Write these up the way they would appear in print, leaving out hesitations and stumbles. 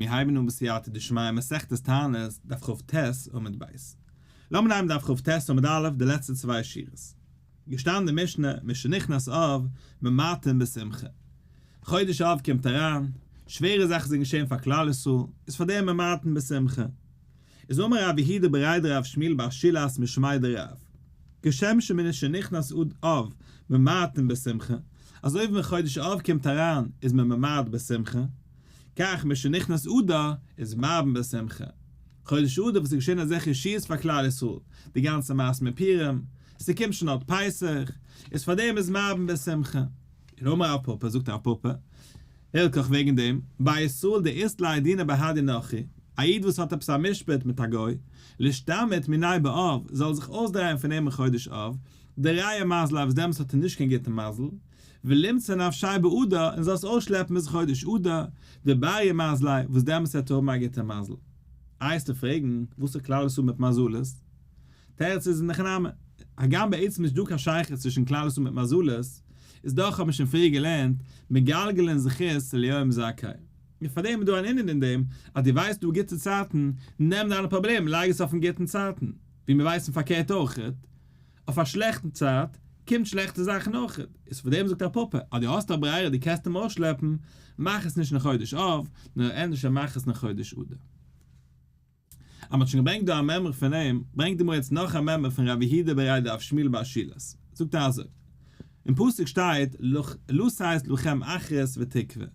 מיר הייבן אן בסייעתא דשמיא מסכת תענית, דף כ"ט עמוד ב'. לאמיר נעמען דף כ"ט עמוד א' די לעצטע צוויי שורות. געשטאנען די משנה, משנכנס אב, ממעטין בשמחה. חודש אב קומט אריין, שווערע זאכן זענען געשען פאר כלל ישראל, איז פאר דעם ממעטין בשמחה. איז אמר רב יהודה בריה דרב שמואל בר שילת משמיה דרב, כשם שמשנכנס אב ממעטין בשמחה, אזוי ווי ווען חודש אב קומט אריין איז מען ממעט בשמחה, כך משנכנס אדר איז מרבין בשמחה. חודש אדר וואס איז געשען אזעלכע ישועות פאר כלל ישראל, די גאנצע מעשה מיט פורים, ס'קומט שוין אט פסח, איז פאר דעם איז מרבין בשמחה. און אמר רב פפא, זאגט רב פפא, הלכך וועגן דעם, בר ישראל דאית ליה דינא בהדי נכרי, א איד וואס האט עפעס א משפט מיט א גוי, לישתמיט מיניה באב, זאל זיך אויסדרייען פון אים אין חודש אב, דרע מזליה וואס דעמאלטס האט ער נישט קיין גוטע מזל, ולימצי נפשיה באדר און זאל עס אויסשלעפן ביז חודש אדר, דבריא מזליה וואס דעמאלטס וועט ער האבן א גוטע מזל. איי וועסטו פרעגן, וואס האט כלל ישראל מיט מזלות? תירוץ איז אין הכי נמי, הגם בעצם נישט דא קיין שייכות צווישן כלל ישראל מיט מזלות, איז דאך האט מען שוין פריער געלערנט, מגלגלין זכות ליום זכאי. און פארדעם איז דא אן ענין אין דעם, אז דו ווייסט דא גוטע צייטן, נעם דיינע פראבלעמען לייג עס אויפן גוטן צייטן. ווי מיר ווייסן פארקערט אויכעט, אויף א שלעכטן צייט קומט שלעכטע זאכן אויכעט, איז פאר דעם זאגט רב פפא אז דו האסט א ברירה דו קענסט אים אויסשלעפן, מאך עס נישט אין חודש אב, נאר ענדערש מאך עס אין חודש אדר. אז מ'האט שוין געברענגט דא א מימרא פון אים, ברענגט די גמרא יעצט נאך א מימרא פון רב יהודה בריה דרב שמואל בר שילת, זאגט ער אזוי, אין פסוק שטייט לתת לכם אחרית ותקוה,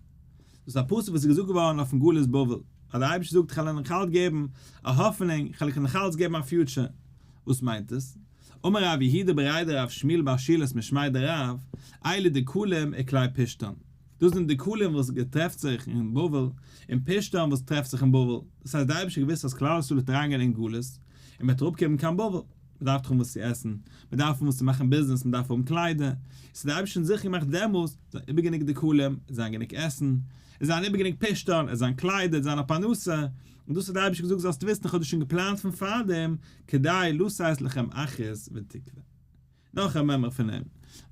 דאס איז א פסוק וואס איז געזאגט געווארן אויפן גלות בבל, אז דער אייבערשטער זאגט איך וועל ענק אלץ געבן א האפענונג, איך וועל ענק אלץ געבן א future, וואס מיינט עס? אמר רב יהודה בריה דרב שמואל בר שילת משמיה דרב, אלו דקלים וכלי פשתן. דאס זענען די דקלים וואס געטרעפט זיך אין בבל, און פשתן וואס טרעפט זיך אין בבל. דאס הייסט דער אייבערשטער האט געוואוסט אז כלל ישראל וועט אריינגיין אין גלות, און מען וועט אראפקומען קיין בבל. מען דארף דאך האבן וואס צו עסן, מען דארף האבן וואס צו מאכן ביזנעס, מען דארף האבן קליידער. איז האט דער אייבערשטער זיכער געמאכט דעמאלס, זיין איבער גענוג דקלים, עס זיין גענוג עסן, עס זיין איבער גענוג פשתן, עס זיין קליידער, עס זיין א פרנסה. און דאס האט דער אייבערשטער געזאגט זאלסט וויסן איך האב דאס שוין געפלאנט פון פארדעם, כדי לתת לכם אחרית ותקוה. נאך א מימרא פון אים,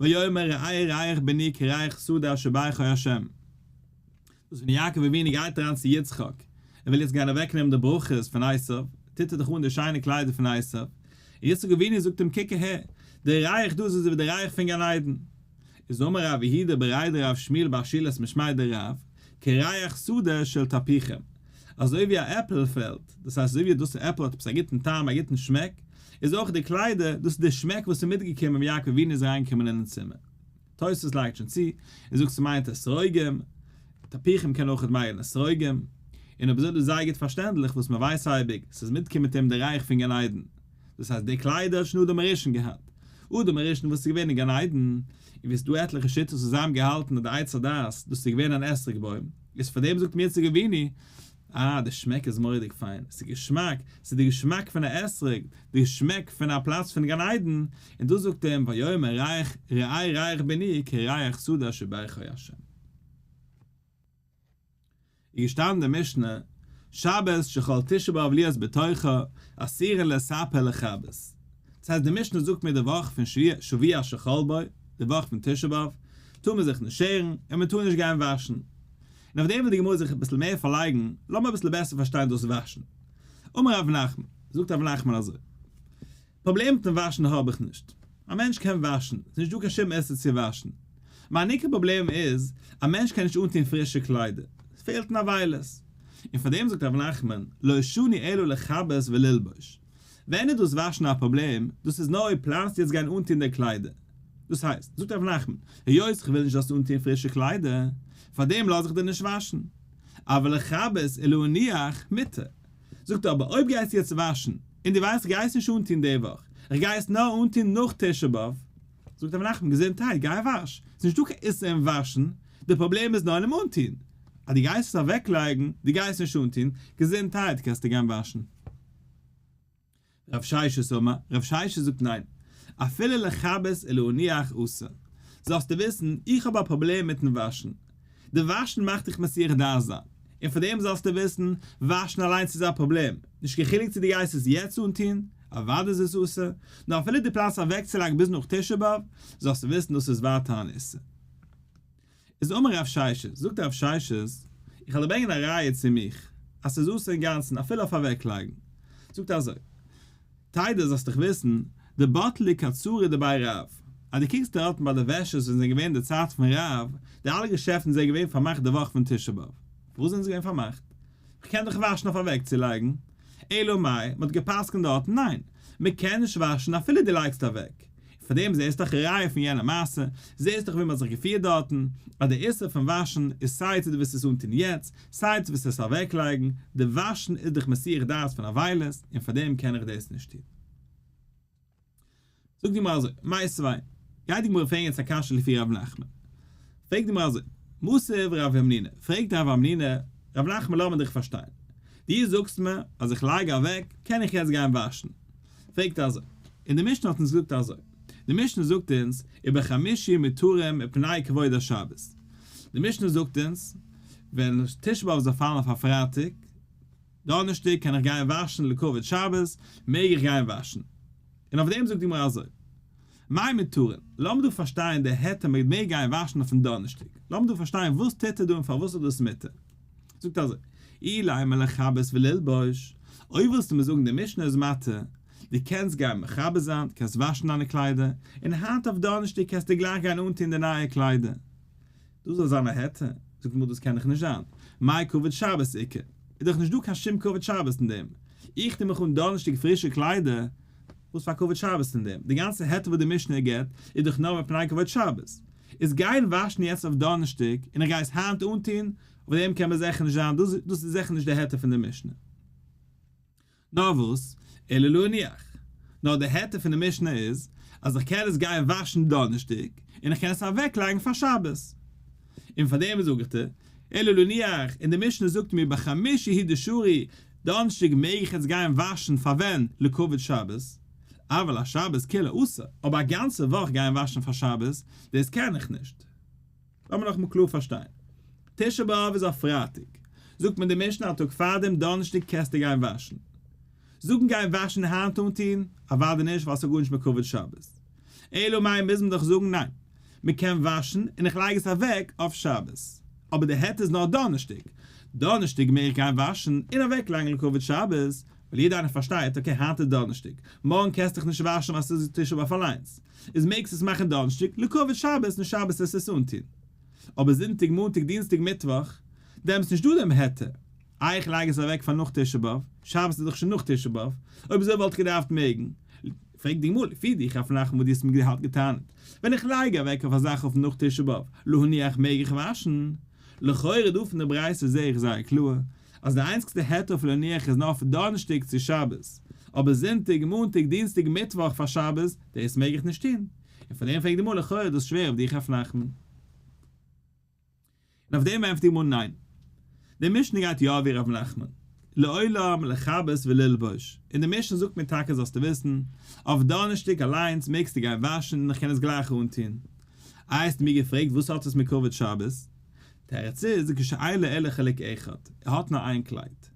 ויאמר ראה ריח בני כריח שדה אשר ברכו ה'. דאס ווען יעקב אבינו גייט אריין צו יצחק, ער וויל יעצט גיין אוועקנעמען די ברכות פון עשיו, טוט ער דאך אן די שיינע קליידער פון עשיו, און יצחק אבינו זאגט אים קוק אהער, די ריח דא איז אזוי ווי די ריח פון גן עדן. איז אמר רב יהודה בריה דרב שמואל בר שילת משמיה דרב, כריח שדה של תפוחים, אזוי ווי א עפל פעלד, דאס הייסט אזוי ווי דאס עפל האט עפעס א גוטן טעם א גוטן שמעק, איז אויך די קליידער, דאס איז די שמעק וואס איז מיטגעקומען ווען יעקב אבינו איז אריינגעקומען אינעם צימער. תוספות לייגט שוין צו, און זאגט ס'מיינט אתרוגים, תפוחים קען אויכעט מיינען אתרוגים, און אויב אזוי איז דאס זייער גוט פארשטענדליך וואס מ'ווייסט אייביג, ס'איז מיטגעקומען מיט אים די ריח פון גן עדן. דאס הייסט די קליידער האט שוין אדם הראשון געהאט. אדם הראשון וואס איז געווען אין גן עדן, און ווי עס איז דא עטליכע שיטות וואס זיי האבן געהאלטן אז די עץ הדעת דאס איז געווען אן אתרוג בוים, איז פאר דעם זאגט מיר יצחק אבינו, אה די שמעק איז מורא'דיג פיין, עס איז געשמאק, עס איז די געשמאק פון א אתרוג, די שמעק פון א פלאץ פון גן עדן, און דאס זאגט אים ויאמר ריח ראה ריח בני כריח שדה אשר ברכו השם. איז געשטאנען די משנה, שבת שחל תשעה באב להיות בתוכה, אסורין לספר ולכבס. דאס הייסט די משנה זאגט מיר די וואך פון שבוע שחל בו, די וואך פון תשעה באב, טאר מען זיך נישט שערן, און מען טאר נישט גיין וואשן. און אויף דעם וויל די גמרא זיך אביסל מער פארלייגן, לאמיר אביסל בעסער פארשטיין דאס וואשן. אמר רב נחמן, זאגט רב נחמן אזוי. פראבלעם מיטן וואשן האב איך נישט. א מענטש קען וואשן, ס'איז נישט דא קיין שום איסור צו וואשן. מיין עיקר פראבלעם איז, א מענטש קען נישט אנטון פרישע קליידער, ס'פעלט אין אבילות. און פאר דעם זאגט רב נחמן, לא שנו אלא לכבס וללבוש. ווען איז דאס וואשן א פראבלעם? דאס איז נאר אויב פלאנסטו יעצט גיין אנטון די קליידער. דאס הייסט, זאגט רב נחמן, היות כ'וויל נישט זאלסט אנטון פרישע קליידער, פאר דעם לאז איך דיר נישט וואשן. אבל לכבס ולהניח מותר. זאגט ער אבער אויב גייסטו יעצט וואשן און דו ווייסט איך גיי עס נישט אנטון די וואך, איך גיי עס נאר אנטון נאך תשעה באב, זאגט רבי נחמן געזונטהייט גיי וואש, ס'איז נישטא קיין איסור אין וואשן, די פראבלעם איז נאר אינעם אנטון, אז דו גייסט עס אוועקלייגן, דו גייסט נישט אנטון, געזונטהייט קענסטו גיין וואשן. רב ששת אמר, רב ששת זאגט ניין, אפילו לכבס ולהניח אסור. זאלסטו וויסן, איך האב א פראבלעם מיטן וואשן. די וואשן מאכט דיך מסיח דעת זיין. און פאר דעם זאלסטו וויסן, וואשן אליינס איז א פראבלעם. נישט קיין חילוק צו דו גייסט עס יעצט אנטון, אוודאי איז עס אסור, נאר אפילו דו פלאנסט אוועקצולייגן ביז נאך תשעה באב, זאלסטו וויסן דאס איז ווייטער אן איסור. איז אמר רב ששת, זאגט רב ששת, איך וועל דיר ברענגען א ראיה צו מיך. אז ס'איז אסור אינגאנצן אפילו אויף אוועקלייגן. זאגט ער אזוי, תדע זאלסט דיך וויסן, דבטלי קצרי דבי רב, אז דו קוקסט דארטן ביי די וועשערס ווען זענען געווען די צייט פון רב, די אלע געשעפטן זענען געווען פארמאכט די וואך פון תשעה באב. פארוואס זענען זיי געווען פארמאכט? כ'קען דאך וואשן אויף אוועקצולייגן. אלא מאי, מ'האט גע'פסק'נט דארטן ניין, מ'קען נישט וואשן אפילו דו לייגסט אוועק. און פאר דעם זעסט דאך ראיה פון יענע מעשה, זעסט דאך ווי מ'האט זיך געפירט דארטן, אז די איסור פון וואשן איז סיי צו דו ווילסט עס אנטון יעצט, סיי צו ווילסט עס אוועקלייגן, די וואשן איז דאך מסיח דעת פון אבילות, און פאר דעם קען איך דאס נישט טון. זאגט די גמרא אזוי, מיתיבי, גייט די גמרא פרעגן יעצט א קשיא לפי ר' נחמן, פרעגט די גמרא אזוי, מתיב רב המנונא, פרעגט רב המנונא, ר' נחמן לאמיר דיך פארשטיין, דו זאגסט מיר אז איך לייג אוועק קען איך יעצט גיין וואשן, פרעגט ער אזוי, און די משנה האט אונז געזאגט אזוי, די משנה זאגט אונז ובחמישי מותרים מפני כבוד השבת, די משנה זאגט אונז ווען תשעה באב זאל פאלן אויף א פרייטאג, דאנערשטאג קען איך גיין וואשן לכבוד שבת, מעג איך גיין וואשן? און אויף דעם זאגט די גמרא אזוי, מאי מותרין, לאמיר דא פארשטיין די היתר מען מעג גיין וואשן אויפן דאנערשטאג, לאמיר דא פארשטיין וואס טוט ער דא און פארוואס איז דאס מותר? זאגט אזוי, אילימא לכבס וללבוש, אויב ווילסטו מיר זאגן די משנה איז מתיר, דו קענסט גיין מכבס זיין, דו קענסט וואשן דיינע קליידער, און היינט אויף דאנערשטאג קענסטו גלייך גיין אנטון די נייע קליידער, דאס זאל זיין א היתר? זאגט גמרא דאס קען דאך נישט זיין, מאי כבוד שבת איכא? איז דאך נישט דא קיין שום כבוד שבת אין דעם, איך טו מיך אן דאנערשטאג פרישע קליידער, וואס פאר כבוד שבת אין דעם? די גאנצע היתר וואס די משנה געבט איז דאך נאר מפני כבוד שבת, איז גיין וואשן יעצט אויף דאנערשטאג און איך גיי עס היינט אנטון, אויף דעם קען מען זיכער נישט זיין, דאס איז זיכער נישט די היתר פון די משנה. נאר וואס, אלא להניח. נאר די היתר פון די משנה איז, אז איך קען עס גיין וואשן דאנערשטאג, און איך קען עס אוועקלייגן פאר שבת. און פאר דעם זאג איך דיר, אלא להניח, און די משנה זאגט מיר בחמישי הוא דשרי, דאנערשטאג מעג איך יעצט גיין וואשן פאר ווען? לכבוד שבת. אבל השבת כולה אסור, אבער א גאנצע וואך גיין וואשן פאר שבת, דאס קען איך נישט. לאמיר נאכאמאל קלאר פארשטיין. תשעה באב איז אויף פרייטאג. זאגט מען די משנה א טאג פארדעם דאנערשטאג קענסטו גיין וואשן. זאגן גיין וואשן היינט אנטון? אוודאי נישט ווייל ס'האט גארנישט מיט כבוד שבת. אלא מאי מוז מען דאך זאגן ניין. מ'קען וואשן און איך לייג עס אוועק אויף שבת. אבער די היתר איז נאר דאנערשטאג. דאנערשטאג מעג איך גיין וואשן און אוועקלייגן לכבוד שבת, ווייל יעדער איינער פארשטייט okay היינט איז דאנערשטאג, מארגן קענסט דיך נישט וואשן ווייל ס'איז תשעה באב אליינס. איז מעגסט עס מאכן דאנערשטאג לכבוד שבת און שבת עס עס אנטון. אבער זונטאג מאנטאג דינסטאג מיטוואך, דעמאלטס נישט דא דעם היתר. איי איך לייג עס אוועק פאר נאך תשעה באב, שבת איז דאך שוין נאך תשעה באב, אויב אזוי וואלט איך געדארפט מעגן. פרעגט די גמרא, לפי דיך רב נחמן וואס דו האסט מיר געהאט געטענה'ט, ווען איך לייג אוועק אויף א זאך אויף נאך תשעה באב, להניח מעג איך וואשן? לכאורה דא פון די ברייתא זעה איך זייער קלאר, אז די איינציגסטע היתר אויף להניח איז נאר פון דאנערשטאג צו שבת, אבער זונטאג, מאנטאג, דינסטאג, מיטוואך פאר שבת, דאס מעג איך נישט טון. און פאר דעם פרעגט די גמרא לכאורה איז דאס שווער אויף דיך רב נחמן. און אויף דעם ענטפערט די גמרא ניין. די משנה גייט יא ווי רב נחמן, לעולם לכבס וללבוש, און די משנה זאגט מיר טאקע זאלסטו וויסן, אויף דאנערשטאג אליינס מעגסטו גיין וואשן און איך קען עס גלייך אנטון. איי האסטו מיר געפרעגט וואס האט עס מיט כבוד שבת? תירוץ איז, כשאין לו אלא חלוק אחד, ער האט נאר איין קלייד.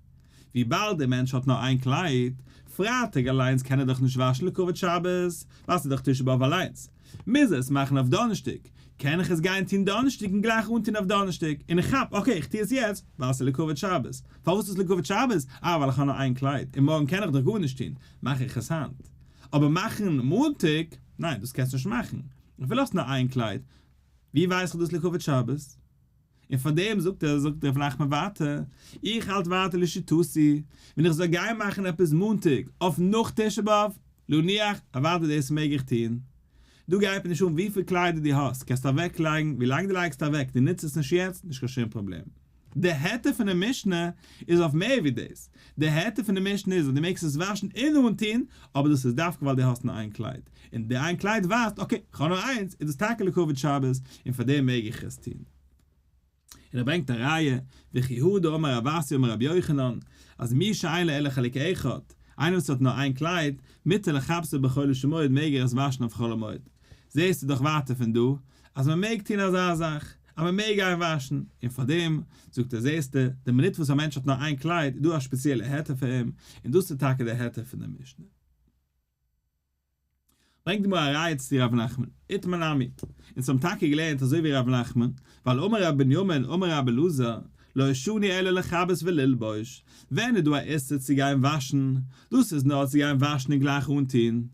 וויבאלד דער מענטש האט נאר איין קלייד, פרייטאג אליינס קען ער דאך נישט וואשן לכבוד שבת, ווייל ס'איז דאך תשעה באב אליינס. מוז ער עס מאכן אויף דאנערשטאג. קען איך עס גיין טון דאנערשטאג און גלייך אנטון אויף דאנערשטאג, און איך כאפ, okay, איך טו עס יעצט, ווייל ס'איז לכבוד שבת. פארוואס איז לכבוד שבת? אה, ווייל איך האב נאר איין קלייד, און מארגן קען איך דאך גארנישט טון, מאך איך עס היינט. אבער מאכן מאנטאג? ניין, דאס קענסטו נישט מאכן. אפילו האסט נאר איין קלייד, ווי ווייס איך דאס לכבוד שבת? און פאר דעם זאגט ער, זאגט ר' נחמן ווייטער, איך האלט ווייטער לשיטתי, ווען איך זאל גיין מאכן עפעס מאנטאג אויף נאך תשעה באב, להניח, אוודאי דאס מעג איך טון. דא גייט מיר נישט אן וויפיל קליידער דו האסט, קענסט אוועק לייגן, ווי לאנג דו לייגסט אוועק, דו נוצט עס נישט יעצט, נישט קיין שום פראבלעם. די היתר פון די משנה איז אויף מער ווי דאס, די היתר פון די משנה איז אז דו מעגסט עס וואשן און אנטון, אבער דאס איז דווקא ווייל דו האסט נאר איין קלייד, און די איין קלייד ווייזט okay, כ'האב נאר איינס, איז דאס טאקע לכבוד שבת, און פאר דעם מעג איך עס טון. און ער ברענגט א ראיה, וכי הא דאמר רב אסי אמר רבי יוחנן, אז מי שאין לו אלא חלוק אחד, איינער וואס האט נאר איין קלייד, מותר לכבסו בחולו של מועד מעג ער עס וואשן אויף חול המועד. זעסטו דאך ווייטער פון דא, אז מען מעג טון אזא זאך, אז מען מעג גיין וואשן, און פאר דעם, זאגט ער, זעסטו, די מינוט וואס א מענטש האט נאר איין קלייד, איז דא א שפעציעלע היתר פאר אים, און דאס איז טאקע דער היתר פון דער משנה. ברענגט די גמרא א ראיה צו ר' נחמן, איתמר נמי, אונז האבן טאקע געלערנט אזוי ווי ר' נחמן, ווייל אמר ר' בנימין אמר ר' אלעזר, לא שנו אלא לכבס וללבוש, ווען איז דא א איסור צו גיין וואשן? דאס איז נאר צו גיין וואשן און גלייך אנטון,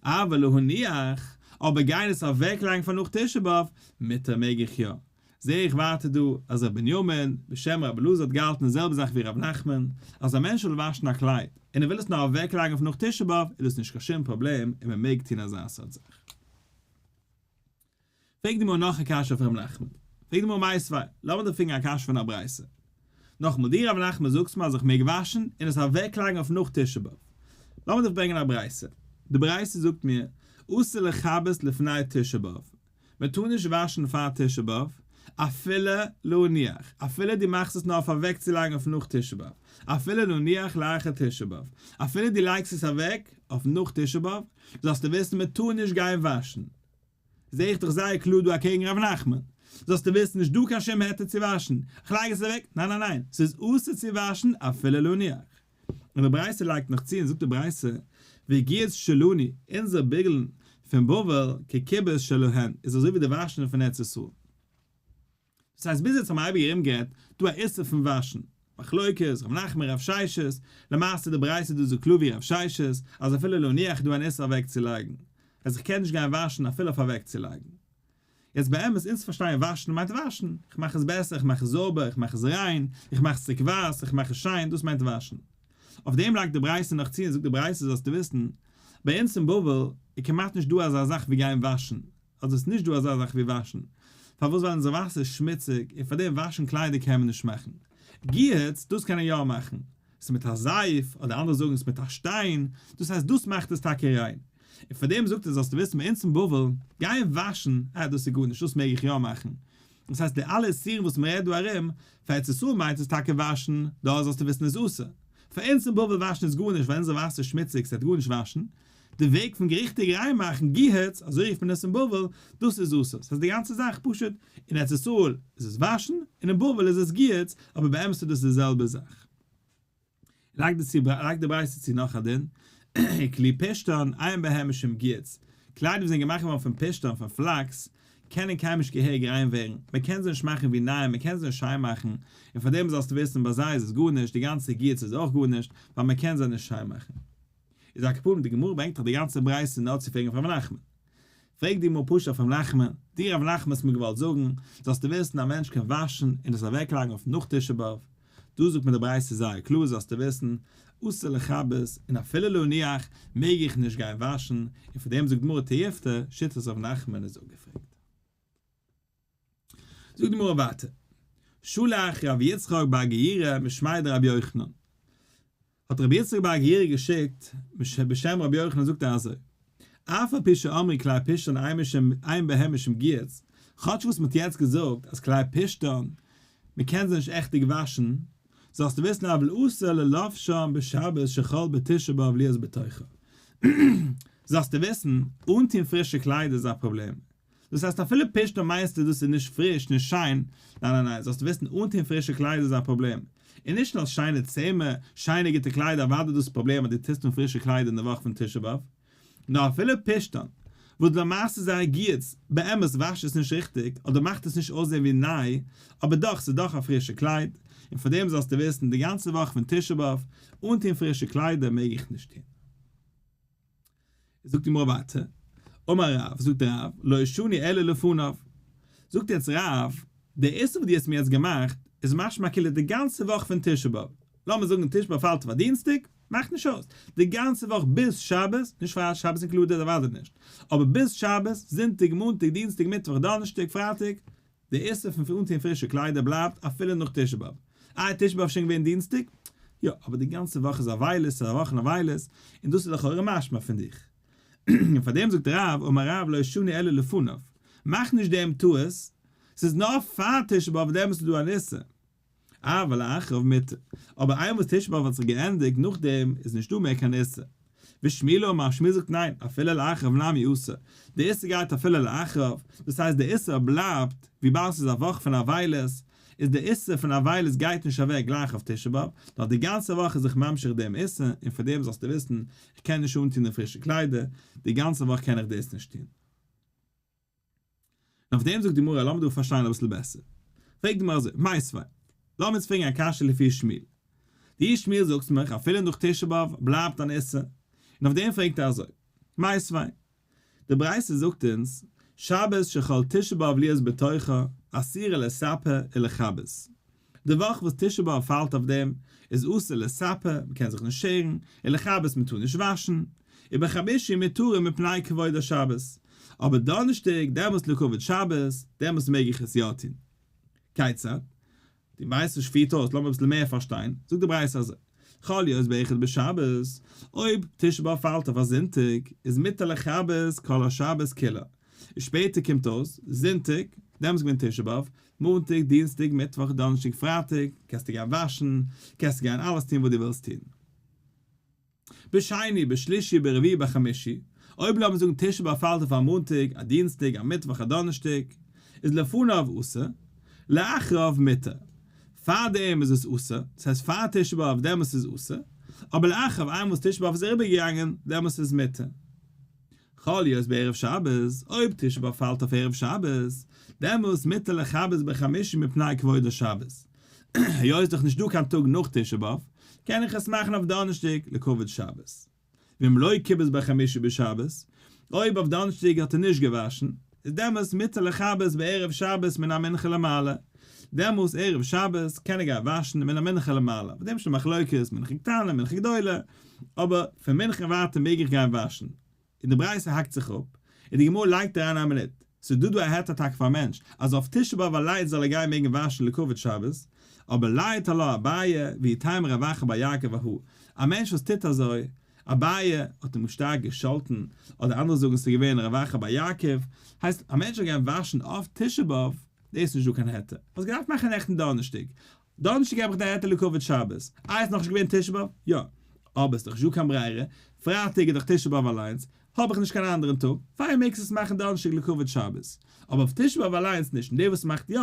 אבל להניח, אבער גיין עס אוועקלייגן פאר נאך תשעה באב, מותר מעג איך יא. זע איך ווייטער דא אז ר' בנימין בשם ר' אלעזר האט געהאלטן די זעלבע זאך ווי ר' נחמן, אז א מענטש וויל וואשן א קלייד און ער וויל עס נאר אוועקלייגן אויף נאך תשעה באב איז דאס נישט קיין שום פראבלעם און מען מעג טון אזא סארט זאך. פרעגט די גמרא נאך א קשיא אויף ר' נחמן. פרעגט די גמרא מיתיבי, לאמיר דיר פרעגן א קשיא פון א ברייתא. נאכאמאל, דו ר' נחמן זאגסט מיר אז איך מעג וואשן און עס אוועקלייגן אויף נאך תשעה באב. לאמיר דיך ברענגען א ברייתא. די ברייתא זאגט מיר, אסור לכבס לפני תשעה באב. מען טאר נישט וואשן פאר תשעה באב, אפילו להניח, אפילו דו מאכסט עס נאר אויף אוועקצולייגן אויף נאך תשעה באב, אפילו להניח לאחר תשעה באב, אפילו דו לייגסט עס אוועק אויף נאך תשעה באב, זאלסטו וויסן מען טאר נישט גיין וואשן. זע איך דאך זייער קלאר דא אקעגן ר' נחמן. זאלסטו וויסן נישט דא קיין שום היתר צו וואשן. איך לייג עס אוועק, ניין ניין ניין, ס'איז אסור צו וואשן אפילו להניח. און די ברייתא לייגט נאך צו און זאגט די ברייתא, וגיהוץ שלנו, אונזער ביגלן פון בבל ככיבוס שלהן, איז אזוי ווי די וואשן פון ארץ ישראל. דאס הייסט ביז יעצט האבן מיר אייביג ארומגערעדט דא א איסור פון וואשן, מחלוקת, ר' נחמן רב ששת, למעשה די ברייתא דא זאגט קלאר ווי רב ששת, אז אפילו להניח איז דא אן איסור אוועקצולייגן, אז איך קען נישט גיין וואשן אפילו אויף אוועקצולייגן. יעצט באמת אונז פארשטייען וואשן מיינט וואשן, איך מאך עס בעסער, איך מאך עס זויבער, איך מאך עס ריין, איך מאך עס צוריק ווייס, איך מאך עס שיין, דאס מיינט וואשן. אויף דעם לייגט די ברייתא נאך צו און זאגט די ברייתא זאלסטו וויסן, ביי אונז אין בבל איז כמעט נישט דא אזא זאך ווי גיין וואשן, אז עס איז נישט דא אזא זאך ווי וואשן. פארוואס ווייל אונזער וואסער איז שמוציג און פאר דעם וואשן קליידער קען מען נישט מאכן. גיהוץ, דאס קען ער יא מאכן. עס איז מיט א זייף, אדער אנדערע זאגן עס איז מיט א שטיין, דאס הייסט דאס מאכט עס טאקע ריין. און פאר דעם זאגט ער זאלסטו וויסן ביי אונז אין בבל, גיין וואשן, אה דאס איז גארנישט, דאס מעג איך יא מאכן. דאס הייסט די אלע איסורים וואס מען רעדט דא ארום, פאר ארץ ישראל מיינט עס טאקע וואשן, דארט זאלסטו וויסן איז אסור. פאר אונז אין בבל וואשן איז גארנישט ווייל אונזער וואסער איז שמוציג ס'וועט גארנישט וואשן. די וועג פון ריכטיג ריין מאכן גיהוץ, אזוי רופט מען עס אין בבל, דאס איז אסור. ס'הייסט די גאנצע זאך פשוט, אין ארץ ישראל איז עס וואשן, און אין בבל איז עס גיהוץ, אבער באמת איז דאס די זעלבע זאך. לייגט די לייגט די ברייתא צו נאך א דין, כלי פשתן, אין בהם משום גיהוץ, קליידער וואס זענען געמאכט געווארן פון פשתן, פון פלאקס, קענען קיינמאל נישט געהעריג ריין ווערן, מען קען זיי נישט מאכן ווי ניי, מען קען זיי נישט שיין מאכן, און פאר דעם זאלסטו וויסן ביי זיי איז עס גארנישט, די גאנצע גיהוץ איז אויך גארנישט, ווייל מען קען זיי נישט שיין מאכן. איז על כל פנים די גמרא ברענגט דאך די גאנצע ברייתא נאר צו פרעגן אויף ר' נחמן. פרעגט די גמרא פשוט אויף ר' נחמן, דו ר' נחמן האסט מיר געוואלט זאגן, זאלסטו וויסן א מענטש קען וואשן און עס אוועקלייגן אויף נאך תשעה באב, דא זאגט מיר די ברייתא זייער קלאר זאלסטו וויסן, אסור לכבס, און אפילו להניח מעג איך נישט גיין וואשן, און פאר דעם זאגט די גמרא תיובתא, שיטת ר' נחמן איז אפגעפרעגט. זאגט די גמרא ווייטער, שלח ר' יצחק בר געירא משמיה דרבי יוחנן, האט רבי יצחק בר געירא געשיקט בשם רבי יוחנן זאגט ער אזוי, אף על פי שאמרו כלי פשתן אין בהם משום גיהוץ, כאטש וואס מ'האט יעצט געזאגט אז כלי פשתן מ'קען זיי נישט עכטיג וואשן, זאלסטו וויסן אבל אסור ללבשם בשבת שחל בתשעה באב להיות בתוכה. זאלסטו וויסן, אנטון פרישע קליידער איז א פראבלעם, דאס הייסט אפילו פשתן מיינסטו דאס איז נישט פריש נישט שיין, ניין ניין ניין זאלסט וויסן אנטוהן פרישע קליידער איז א פראבלעם, און נישט נאר שיינע צמר, שיינע גוטע קליידער אוודאי דאס איז פראבלעם אז דו טוסט אן פרישע קליידער אין די וואך פון תשעה באב, נאר אפילו פשתן, וואס למעשה איז זייער גיהוץ, באמת וואשט עס נישט ריכטיג אדער מאכט עס נישט אויסזען ווי ניי, אבער דאך ס'איז דאך א פרישע קלייד, און פארדעם זאלסטו וויסן די גאנצע וואך פון תשעה באב, אנטוהן פרישע קליידער מעג איך נישט טוהן. זאגט די גמרא ווייטער, אמר רב, זאגט רב, לא שנו אלא לפניו. זאגט יעצט רב, די איסור וואס דו האסט מיר יעצט געמאכט, איז משמע כאילו די גאנצע וואך פון תשעה באב, לאמיר זאגן תשעה באב פאלט אויף א דינסטאג, מאכט נישט אויס, די גאנצע וואך ביז שבת, נישט פרייטאג, שבת included אוודאי נישט, אבער ביז שבת, זונטאג, מאנטאג, דינסטאג, מיטוואך, דאנערשטאג, פרייטאג, די איסור פון אנטוהן פרישע קליידער בלייבט אפילו נאך תשעה באב. איי תשעה באב איז שוין געווען דינסטאג? יא, אבער די גאנצע וואך איז אבילות, ס'איז א וואך פון אבילות, און דאס איז לכאורה משמע פון דיך. און פאר דעם זאגט רב, אמר רב לא שנו אלא לפניו, מאך נישט דעם טעות, ס'איז נאר פאר תשעה באב דעמאלטס איז דא אן איסור. אבל לאחריו מותר, אבער איינמאל וואס תשעה באב האט זיך געענדיגט נאכדעם איז נישטא מער קיין איסור. ושמואל אמר, שמואל זאגט ניין, אפילו לאחריו נמי אסור, די איסור גייט אפילו לאחריו, דאס הייסט די איסור בלייבט, וויבאלד ס'איז א וואך פון אבילות, איז די איסור פון אבילות גייט נישט אוועק גלייך אויף תשעה באב, נאר די גאנצע וואך איז זיך ממשיך דעם איסור, און פאר דעם זאלסטו וויסן, איך קען נישט אנטון די פרישע קליידער, די גאנצע וואך קען איך דאס נישט טון. און אויף דעם זאגט די גמרא, לאמיר דא פארשטיין אביסל בעסער. פרעגט די גמרא אזוי, מיתיבי. לאמיר אונז פרעגן א קשיא לפי שמואל. דו שמואל זאגסט מיך אפילו נאך תשעה באב בלייבט אן איסור, און אויף דעם פרעגט ער אזוי, מיתיבי, די ברייתא זאגט אונז, שבת שחל תשעה באב להיות בתוכה, אסורה לספר ולכבס. די וואך וואס תשעה באב פאלט אויף דעם, איז אסור לספר, מען קען זיך נישט שערן, ולכבס מען טאר נישט וואשן, ובחמישי מותרין מפני כבוד השבת, אבער דאנערשטאג דעמאלטס לכבוד שבת, דעמאלטס מעג איך עס יא טון. כיצד? די ברייתא פירט אויס, לאמיר אביסל מער פארשטיין, זאגט די ברייתא אזוי, חל להיות באחד בשבת, אויב תשעה באב פאלט אויף א זונטאג, איז מותר לכבס כל השבת כולה, און שפעטער קומט אויס, זונטאג, דעמאלטס געווען תשעה באב, מאנטאג, דינסטאג, מיטוואך, דאנערשטאג, פרייטאג, קענסטו גיין וואשן, קענסטו גיין אלעס טון וואס דו ווילסט טון. בשני, בשלישי, ברביעי, בחמישי, אויב לאמיר זאגן תשעה באב פאלט אויף א מאנטאג, א דינסטאג, א מיטוואך, א דאנערשטאג, איז לפניו אסור, לאחריו מותר. פאר דעם איז עס אסור, דאס הייסט פאר תשעה באב דעמאלס איז אסור, אבער לאחריו איינמאל וואס תשעה באב איז אריבערגעגאנגען, דעמאלס איז מותר. חל להיות בערב שבת, אויב תשעה באב פאלט אויף ערב שבת, דעמאלס מותר לכבס בחמישי מפני כבוד השבת. היות איז דאך נישט דא קיין טאג נאך תשעה באב, קען איך עס מאכן אויף דאנערשטאג לכבוד שבת. ואם לא כיבס בחמישי בשבת, אויב אויף דאנערשטאג האט ער נישט געוואשן, איז דעמאלס מותר לכבס בערב שבת מן המנחה למעלה, דעמאלס ערב שבת קען ער גיין וואשן מן המנחה למעלה, אויף דעם איז שוין מחלוקת, מנחה קטנה, מנחה גדולה, אבער פון מנחה ווייטער מעג איך גיין וואשן. און די ברייתא האקט זיך אפ, און די גמרא לייגט אריין א מינוט, ס'איז דא דא א היתר טאקע פאר א מענטש אז אויף תשעה באב אליינס זאל ער גיין מעגן וואשן לכבוד שבת, אבער לייט עלה אביי ואיתימא רב אחא בר יעקב אהא, א מענטש וואס טוט אזוי, אביי האט אים שטארק געשאלטן, אדער אנדערע זאגן ס'איז געווען רב אחא בר יעקב, הייסט א מענטש זאל גיין וואשן אויף תשעה באב, דאס איז נישט דא קיין היתר, האסט געדארפט מאכן נעכטן דאנערשטאג, דאנערשטאג געב איך די היתר לכבוד שבת, איי איז נאכנישט געווען תשעה באב? יא, אבער ס'איז דאך נישט דא קיין ברירה, פרייטאג איז דאך תשעה באב אליינס, האב איך נישט קיין אנדערן טאג, פיין מעגסט עס מאכן דאנערשטאג לכבוד שבת, אבער אויף תשעה באב אליינס נישט, און דער וואס מאכט יא,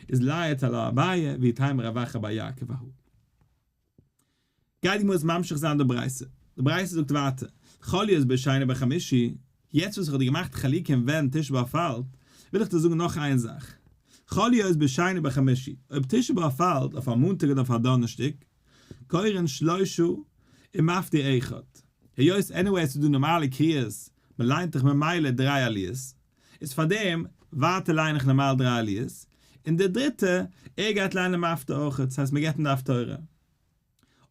איז לייט עלה אביי ואיתימא רב אחא בר יעקב אהא. גייט די גמרא ממשיך זיין די ברייתא, די ברייתא זאגט ווייטער, חל להיות בשני בחמישי, יעצט וואס איך האב דיר געמאכט חילוקים ווען תשעה באב פאלט, וויל איך דיר זאגן נאך איין זאך, חל להיות בשני בחמישי, אויב תשעה באב פאלט אויף א מאנטאג אדער אויף א דאנערשטאג, קורין שלושה ומפטיר אחד, היות anyway עס איז דא נארמאלע קריאות, מען ליינט דאך ממילא דריי עליות, איז פארדעם ווייטער ליין איך נארמאל דריי עליות, און דער דריטע, ער גייט ליינען מפטיר אויך, דאס הייסט מען געבט אים די הפטורה.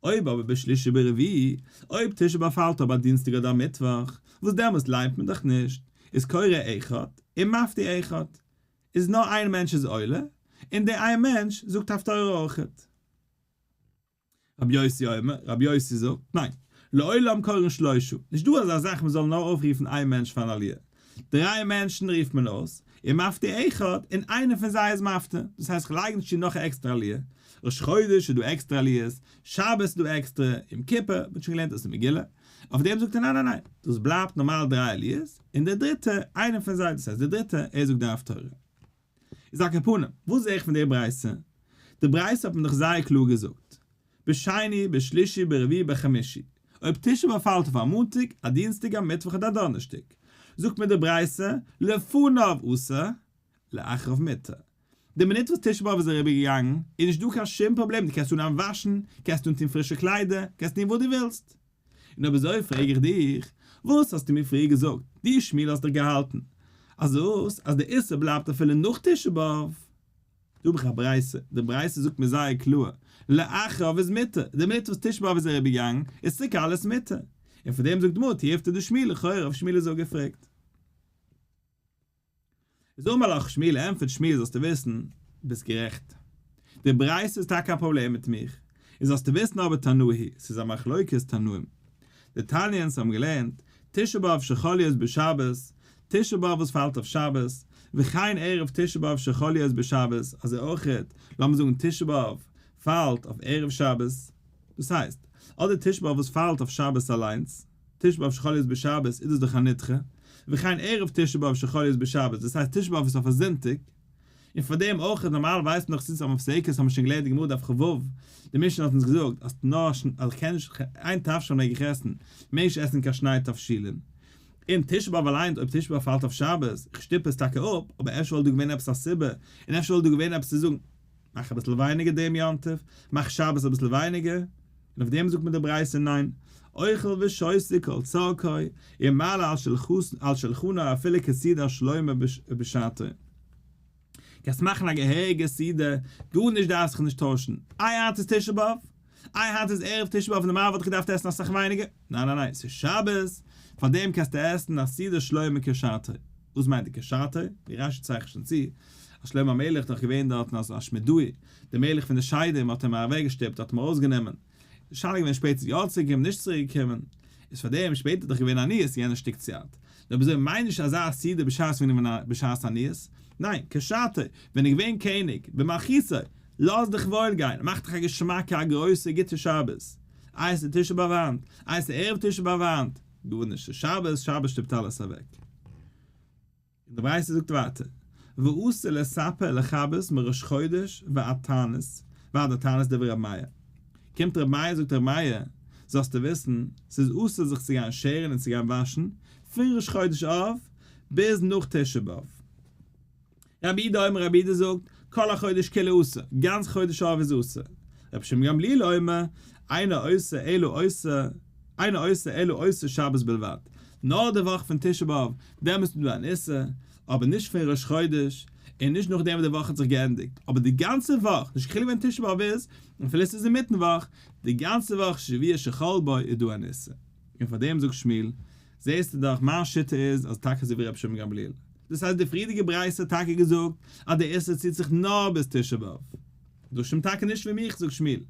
אויב אבער בשלישי ברביעי, אויב תשעה באב פאלט אבער א דינסטאג אדער א מיטוואך, וואס דעמאלס ליינט מען דאך נישט, איז קורא אחד און מפטיר אחד, איז נאר איין מענטש איז עולה, און דער איין מענטש זאגט הפטורה אויכעט. רבי יוסי אומר, רבי יוסי זאגט, ניין, לעולם קורין שלושה, נישט דא אזא זאך מען זאל נאר אויפרופן איין מענטש פאר אן עליה, דריי מענטשן רופט מען אויס, און מפטיר אחד, און איינער פון זיי איז מפטיר, דאס הייסט כ'לייג נישט צו נאך א עקסטערע עליה, ראש חודש איז דא עקסטערע עליות, שבת איז דא עקסטערע, יום כיפור, מ'האט שוין געלערנט דאס אין מגילה, אויף דעם זאגט ער ניין ניין ניין, דאס בלייבט נארמאל דריי עליות, און דער דריטער, איינער פון זיי, דאס הייסט דער דריטער, ער זאגט די הפטורה. איז על כל פנים, וואס זע איך פון די ברייתא? די ברייתא האט מען דאך זייער קלאר געזאגט, בשני, בשלישי, ברביעי, בחמישי. אויב תשעה באב פאלט אויף א מאנטאג, א דינסטאג, א מיטוואך אדער א דאנערשטאג, זאגט מיר די ברייתא, לפניו אסור, לאחריו מותר. די מינוט וואס תשעה באב איז אריבערגעגאנגען, איז נישט דא קיין שום פראבלעם, דו קענסט אנהייבן וואשן, קענסט אנטון פרישע קליידער, קענסט טון וואס דו ווילסט. און אויב אזוי פרעג איך דיך, וואס האסטו מיר פריער געזאגט, דו שמואל האסט דיך געהאלטן אז וואס? אז די איסור בלייבט אפילו נאך תשעה באב? דא האב איך א ברייתא, די ברייתא זאגט מיר זייער קלאר, לאחריו איז מותר, די מינוט וואס תשעה באב איז אריבערגעגאנגען, איז צוריק אלעס מותר. און פון דעם זאגט די גמרא תיובתא דשמואל, לכאורה אויף שמואל איז אפגעפרעגט. איז אמר לך שמואל, ענטפערט שמואל זאלסטו וויסן, ביסט גערעכט. די ברייתא איז טאקע א פראבלעם מיט מיך, און זאלסטו וויסן אבער תנאי היא, ס'איז א מחלוקת תנאים. די תניא'נס האבן געלערנט, תשעה באב שחל להיות בשבת, תשעה באב וואס פאלט אויף שבת, וכן ערב תשעה באב שחל להיות בשבת, אזוי אויכעט, לאמיר זאגן תשעה באב פאלט אויף ערב שבת, דאס הייסט, אדער תשעה באב וואס פאלט אויף שבת אליינס, תשעה באב שחל להיות בשבת איז דאס דאך א נדחה, וכן ערב תשעה באב שחל להיות בשבת, דאס הייסט תשעה באב איז אויף א זונטאג, און פאר דעם אויך נארמאל ווייסט מען דאך ס'איז א מפסקת האבן מיר שוין געלערנט די גמרא דף כ"ו, די משנה האט אונז געזאגט אז נאר אז איך קען נישט איין תבשיל מעג איך עסן, מעג נישט עסן קיין שני תבשילין. און תשעה באב אליינס אויב תשעה באב פאלט אויף שבת, איך שטופ עס טאקע אפ, אבער אפשר וואלט דא געווען עפעס א סיבה, און אפשר וואלט דא געווען עפעס צו זאגן. מאך אביסל ווייניגער דעם יום טוב, מאך שבת אביסל ווייניגער, און אויף דעם זאגט מיר די ברייתא ניין, אוכל ושותה כל צרכו, ומעלה על שלחנו אפילו כסעודת שלמה בשעתו. קענסט מאכן א געהעריגע סעודה, גארנישט דארף זיך נישט טוישן, איי היינט איז תשעה באב? איי היינט איז ערב תשעה באב נארמאל וואלט איך געדארפט עסן אסאך ווייניגער, ניין ניין ניין ס'איז שבת, פארדעם קענסטו עסן א סעודת שלמה כשעתו. וואס מיינט די כשעתו? ווי רשי צייכנט שוין צו, אז שלמה המלך איז דאך געווען דארטן אז אשמדאי, דער מלך פון די שדים האט אים אוועקגעשטופט, האט אים ארויסגענומען, די שאלה איז געווען שפעטער איז יא צוריק געקומען נישט צוריק געקומען, איז פאר דעם שפעטער איז דאך געווען עניות יענע שטיק צייט, נאר אויב אזוי מיינט נישט אזא סעודה בשעת ווען איז בשעת עניות, ניין, כשעתו, ווען איז געווען קעניג, במלכותו, לאז דיך וואויל גיין, מאך דיך א געשמאקע א גרויסע גוטע שבת, איי עס איז תשעה באב היינט, איי עס איז ערב תשעה באב היינט, גארנישט, ס'איז שבת, שבת שטופט אלעס אוועק. און די ברייתא זאגט ווייטער, ואסור לספר ולכבס מראש חודש ועד תענית, ועד התענית דברי רבי מאיר. קומט רבי מאיר זאגט רבי מאיר, זאלסטו וויסן, ס'איז אסור זיך צו גיין שערן און צו גיין וואשן, פון ראש חודש אב ביז נאך תשעה באב. רבי יהודה אומר רבי יהודה זאגט, כל החודש כולו אסור, גאנץ חודש אב איז אסור. רבי שמעון גמליאל אומר, אינו עושה אלא עושה, אינו עושה אלא עושה שבת בלבד, נאר די וואך פון תשעה באב, דעמאלס איז דא אן איסור, אבער נישט פון ראש חודש, און נישט נאכדעם וואס די וואך האט זיך געענדיגט, אבער די גאנצע וואך, נישט קיין חילוק ווען תשעה באב איז, אפילו עס איז אינמיטן וואך, די גאנצע וואך שבוע שחל בו איז דא אן איסור. און פאר דעם זאגט שמואל, זעסטו דאך, מיין שיטה איז אז טאקע אזוי ווי רבי שמעון גמליאל. דאס הייסט די פריערדיגע ברייתא האט טאקע געזאגט אז די איסור ציט זיך נאר ביז תשעה באב. דאס שטימט טאקע נישט פון מיך זאגט שמואל,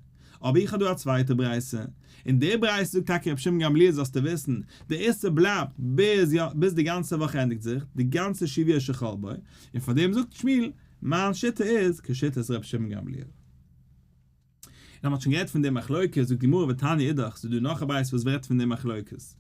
אבער איך האב דא א צווייטע ברייתא, און די ברייתא זאגט טאקע רבי שמעון גמליאל זאלסטו וויסן, די איסור בלייבט ביז יא ביז די גאנצע וואך ענדיגט זיך, די גאנצע שבוע שחל בו, און פארדעם זאגט שמואל, מיין שיטה איז כשיטת רבי שמעון גמליאל. און אז מ'האט שוין גערעדט פון די מחלוקת, זאגט די גמרא ותניא אידך, ס'איז דא נאך א ברייתא וואס רעדט פון די מחלוקת, וואס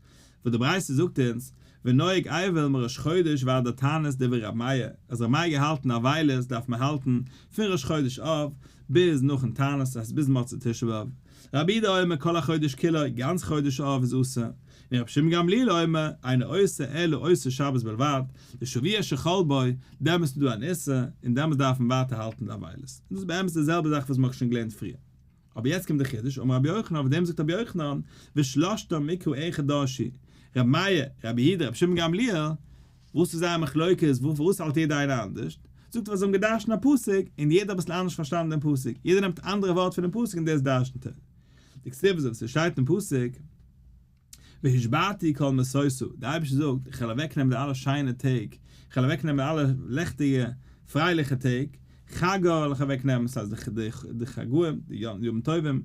די ברייתא זאגט אונז, ונוהג אבל מראש חודש ועד התענית דברי ר' מאיר, אז ר' מאיר געהאלטן אבילות דארף מען האלטן פון ראש חודש אב ביז נאכן תענית, דאס הייסט ביז מוצאי תשעה באב, רבי יהודה אומר כל החודש כולו, גאנץ חודש אב איז אסור, און רבי שמעון גמליאל אומר, אינו עושה אלא עושה שבת בלבד, די שבוע שחל בו, דעמאלס איז דא אן איסור, און דעמאלס דארף מען ווייטער האלטן די אבילות. און דאס איז באמת די זעלבע זאך וואס מען האט שוין געלערנט פריער. אבער יעצט קומט די חידוש, אמר רבי יוחנן, אויף דעם זאגט רבי יוחנן, ושלשתם מקרא אחד דרשו, רבי מאיר, רבי יהודה, רבי שמעון גמליאל, וואס איז זייער מחלוקת, וואס האלט יעדער איינער אנדערש? זאגט ער ווייל זיי האבן געדרשנט א פסוק, און יעדער אביסל אנדערש פארשטאנען דעם פסוק, יעדער נעמט אנדערע ווארט פונעם פסוק און דאס דרשנט ער. דכתיב אזוי ווי ס'שטייט אין פסוק, והשבתי כל משושה, דער אייבערשטער זאגט, איך וועל אוועקנעמען די אלע שיינע טעג, איך וועל אוועקנעמען די אלע לעכטיגע פרייליכע טעג, חגא וועל איך אוועקנעמען, ס'הייסט די חגאים, די ימים טובים,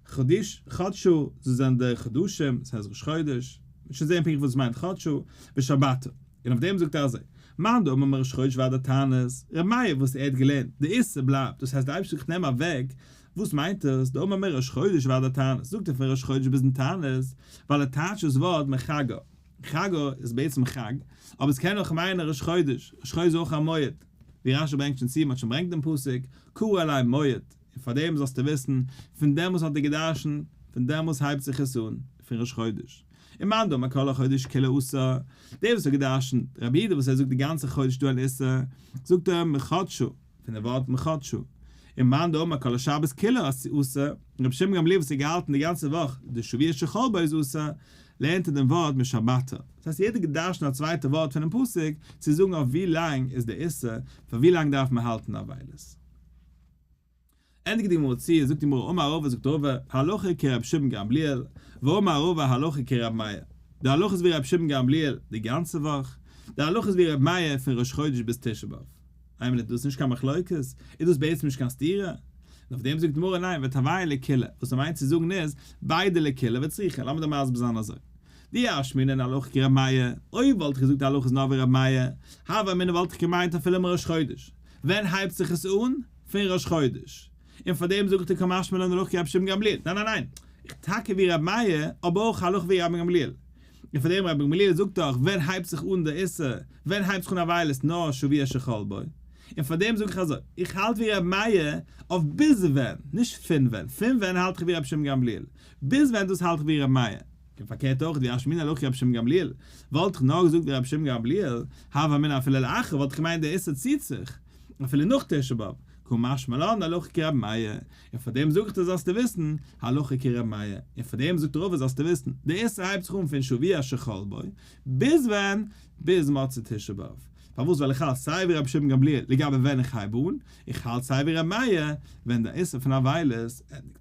חדש, חדשו, דאס זענען די חדשים, ס'הייסט ראש חודש, מ'וועט שוין זען פונקטליך וואס עס מיינט חדשו, ושבתו. און אויף דעם זאגט ער אזוי, מאן דאמר מראש חודש ועד התענית, ר' מאיר וואס ער האט געלערנט, די איסור בלייבט, דאס הייסט די אייבערשטער זאגט איך נעם אוועק, וואס מיינט עס, דאמר מראש חודש ועד התענית, זאגט ער פון ראש חודש ביזן תענית, ווייל ער טייטשט דאס ווארט מחגא, חגא איז בעצם חג, אבער עס קען אויך מיינען ראש חודש, ראש חודש איז אויך א מועד, ווי רשי ברענגט שוין צו, מען האט שוין ברענגט דעם פסוק, קרא אלי מועד, און פאר דעם זאלסטו וויסן, פון דעמאלס האט ער געדרשנט, פון דעמאלס הייבט זיך עס אן, פון ראש חודש. און מאן דאמר כל החודש כולו אסור, דער וואס האט געדרשנט, רבי יהודה וואס ער זאגט די גאנצע חודש דא אן איסור, זאגט ער מחדשו, פון די ווארט מחדשו. און מאן דאמר כל השבת כולו אסור, רבי שמעון גמליאל וואס האט געהאלטן די גאנצע וואך די שבוע שחל בו איז אסור, לערנט ער דעם ווארט משבתא. דאס הייסט יעדער געדרשנט א צווייטע ווארט פונעם פסוק, צו זאגן אויף ווי לאנג איז די איסור, פאר ווי לאנג דארף מען האלטן אבילות. ענדיגט די גמרא צו, זאגט די גמרא אמר רבא זאגט רבא, הלכה כרבי שמעון גמליאל, ואמר רבא הלכה כרבי מאיר, די הלכה איז ווי רבי שמעון גמליאל די גאנצע וואך, די הלכה איז ווי רבי מאיר פון ראש חודש ביז תשעה באב. איין מינוט, דאס איז נישט קיין מחלוקת? איז דאס בעצם נישט קיין סתירה? און אויף דעם זאגט די גמרא ניין, ותרוייהו לקולא, וואס ער מיינט צו זאגן איז, ביידע לקולא וצריכא, לאמיר דיר מסביר זיין אזוי. דאי אשמעינן הלכה כרבי מאיר, אויב וואלט איך געזאגט די הלכה איז נאר ווי רבי מאיר, הוה אמינא וואלט איך געמיינט אפילו מראש חודש. ווען הייבט זיך עס אן? פון ראש חודש. און פאר דעם זאגט ער קא משמע לן הלכה כרבי שמעון גמליאל. ניין ניין ניין! איך טאקע ווי רבי מאיר, אבער אויך הלכה ווי רבי גמליאל. און פאר דעם רבי גמליאל זאגט דאך ווען הייבט זיך אן די איסור, ווען הייבט זיך אן אבילות נאר שבוע שחל בו. און פאר דעם זאג איך אזוי, איך האלט ווי רבי מאיר אויף ביז ווען, נישט פון ווען, פון ווען האלט איך ווי רבי שמעון גמליאל, ביז ווען דאס האלט איך ווי רבי מאיר. און פארקערט אויך דאי אשמעינן הלכה כרבי שמעון גמליאל, וואלט איך נאר געזאגט ווי רבי שמעון גמליאל, הוה אמינא אפילו לאחר וואלט איך געמיינט דער איסור ציט זיך אפילו נאך תשעה באב. קא משמע לן הלכה כרבי מאיר, און פאר דעם זאג איך דיר זאלסטו וויסן, הלכה כרבי מאיר, און פאר דעם זאגט רבא זאלסטו וויסן, די איסור הייבט זיך אן פון שבוע שחל בו, ביז ווען? ביז מוצאי תשעה באב. פארוואס ווייל איך האלט סיי ווי רבי שמעון גמליאל לגבי ווען איך הייב אן, איך האלט סיי ווי רבי מאיר ווען די איסור פון אבילות ענדיגט זיך.